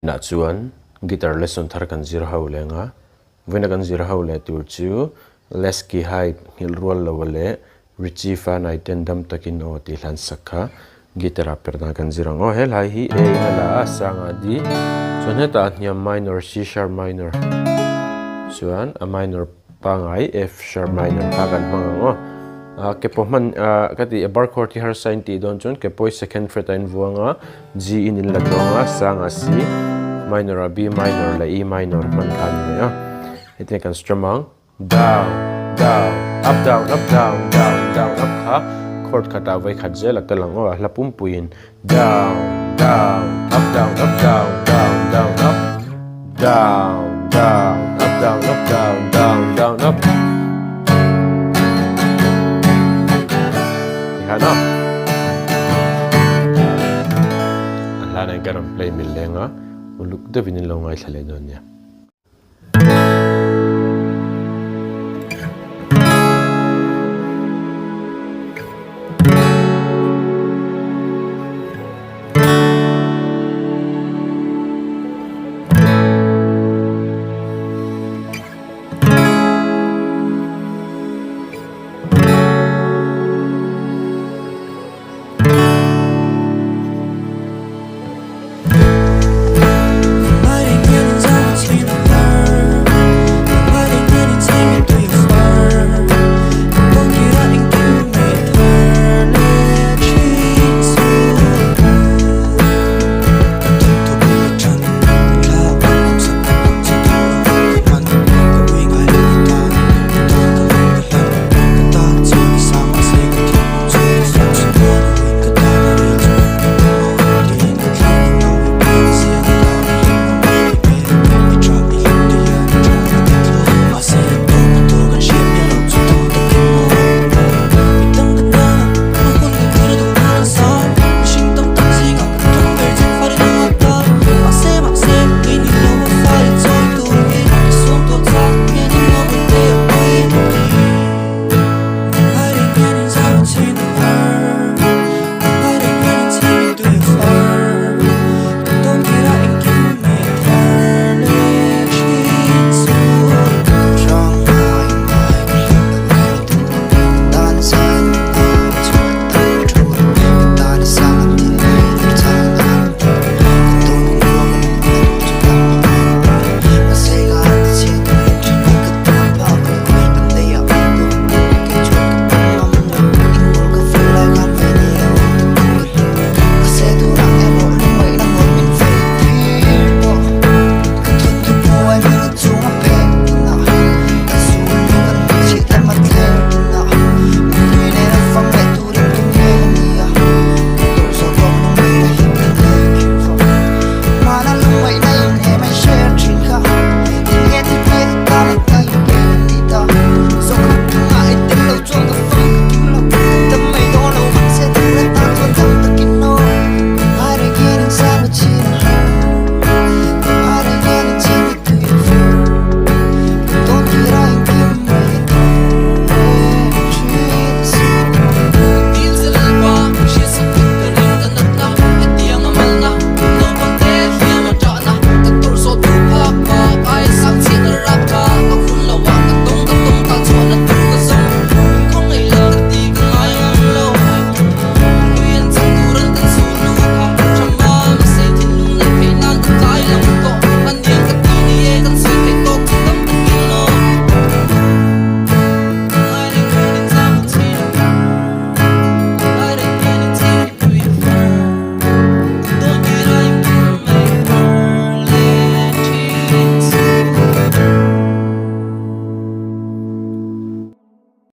Nah chuan guitar lesson thar kan zir ho leng a, vawiina kan zir ho leh tur chu Lesky Hype nghilh rual lo leh Richie Fanai ten dam takin aw tih hlan sak kha guitar ah per dan kan zir ang aw. He hlai hi A in a la a, sangah D, chuan hetah a hniam minor C sharp minor chuan a minor pangai F sharp minor kha kan hmang ang aw. Ke pawh hman ka tih a bar chord hi harsa in tih dawn chuan ke pawh hi second fret ah in vuang a. G in in la dawng a, sang a C minor a B minor leh E minor hman kha a ni leh a. Hetiang kan strum ang, down, down, up down, up down, down, down, up kha chord khatah vawi khat zel a kal ang aw, a hla pumpuiin down, down, up down, up down, down, down, up, down, down, up down, up down, down, down, up. Tikhan a. A hlan ah hian ka rawn play mil leng a, uluk deuhin in lo ngaithla leh dawn nia.